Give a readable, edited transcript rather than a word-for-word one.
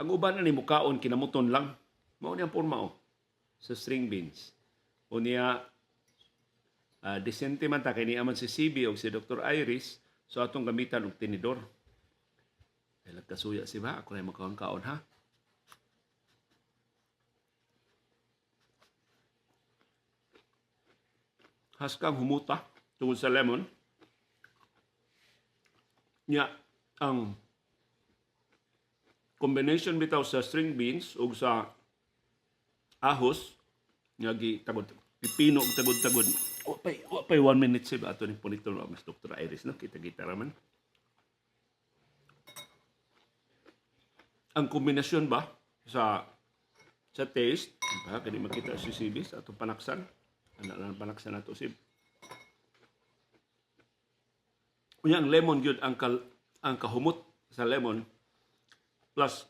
Ang uban ani mukaon kinamuton lang. Mao ni ang porma oh, sa string beans. Unya disente man ta kay niya man si CB o si Dr. Iris, so atong gamitan og tinidor. Ay kasuya si ba ako na makaon kaon ha. Haskang humuta tungod sa lemon. Nya ang combination bitaw sa string beans ug sa ahos nga gitagod pipino og tagod-tagod. Wa pay 1 minute sib ato ni punito mas Dr. Iris, no, kita-kita raman. Ang kombinasyon ba sa taste, ba kani makita si CB sa atong panaksan. Ana lang panaksan nato sib. Unya ang lemon gyud, ang kahumot sa lemon plus